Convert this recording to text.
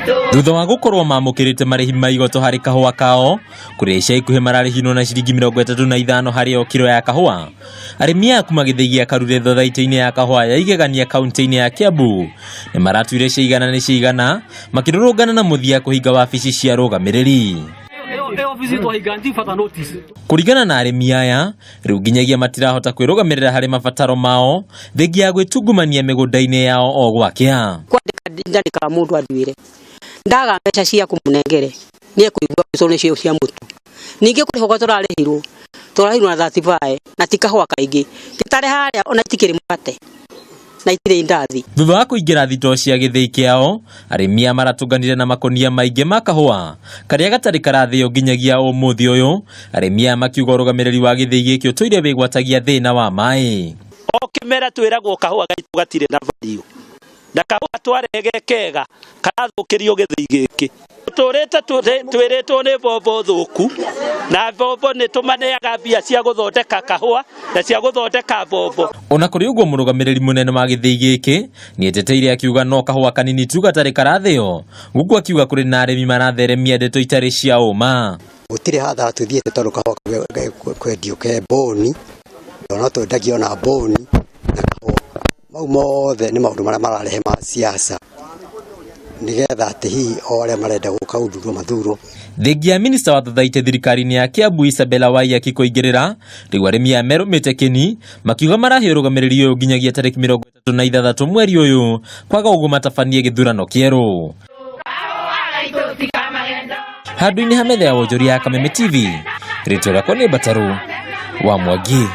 Thutha wa gũkorwo mamũkĩrĩte marĩhi ma igoto harĩ kahũa kao, kũrĩa ica ikuhĩ mararĩhirwo na ciringi 35 harĩ o kiro ya kahũa. Arĩmi aya kuma gĩthĩi gĩa Karure thothaitĩ-inĩ ya kahũa ya Igegania kaunti-inĩ ya Kiambu nĩ maratuire ciigana nĩ ciigana makĩrũrũngana na mũthia kũhinga wabici cia rũgamĩrĩri. Kũringana na arĩmi aya, rĩu nginyagia matirahota kwĩrũgamĩrĩra harĩ mabataro mao thengia ya gwĩtungumania mĩgũnda-inĩ yao o gwakĩa. Kwandĩka ndandĩkaga mũndũ anduĩre ndaga mbeca cia kũmũnengere nĩ ekũigua tondũ nĩcio cia mũtu. Ningĩ kũrĩhwo kwa tũrarĩhirwo tũrarĩhirwo na 35 na ti kahũa kaingĩ gĩtarĩ harĩa ona itikĩrĩ mũgate na itirĩ indathi. Thutha wa kũingĩra thitoo cia gĩthĩi kĩao, arĩmi aya maratũnganire na makũnia maingĩ ma kahũa karĩa gatarĩ karathĩo nginyagia ũmũthĩ ũyũ. Arĩmi aya makiuga ũrũgamĩrĩri wa gĩthĩi gĩkĩ ũtũire wĩgwatagia thĩna wa maĩ. O kĩmera twĩragwo kahũa gaitũ gatirĩ na value, na kahũa twarehe ge kega karathũkĩrio gĩthĩi gĩkĩ. Tũrĩte twĩrĩtwo nĩ mbombo thũku, na mbombo nĩ tũmaneaga mbia cia gũthondeka kahũa na cia gũthondeka mbombo. Ona kũrĩ ũguo, mũrũgamĩrĩri mũnene wa gĩthĩi gĩkĩ nĩeteteire akiuga no kahũa kanini tu gatarĩ karathĩo, gũkũ akiuga kũrĩ na arĩmi maratheremia ndeto itarĩ cia ũma. Gũtirĩ hathara tũthiĩte tondũ kahũa kwendio ke mbũni, no twendagia ona mbũni na kahũa. Mau mothe nĩ maũndũ marĩa mararehe ma siasa nĩgetha atĩ hihi o arĩa marenda gũka gũthurwo mathurwo. Thengia ya minista wa thothaitĩ thirikari-inĩ ya Kiambu Isabella Waiyaki kũingĩrĩra, rĩu arĩmi aya merũmĩte kĩni makiuga marahe ũrũgamĩrĩri ũyũ nginyagia tarĩki 36 mweri ũyũ, kwaga ũguo matabanie gĩthurano kĩerũ. Handũ-inĩ ha metha ya wonjoria ya Kameme TV, rĩtwa rĩakwa nĩ Mbataru wa Mwangi.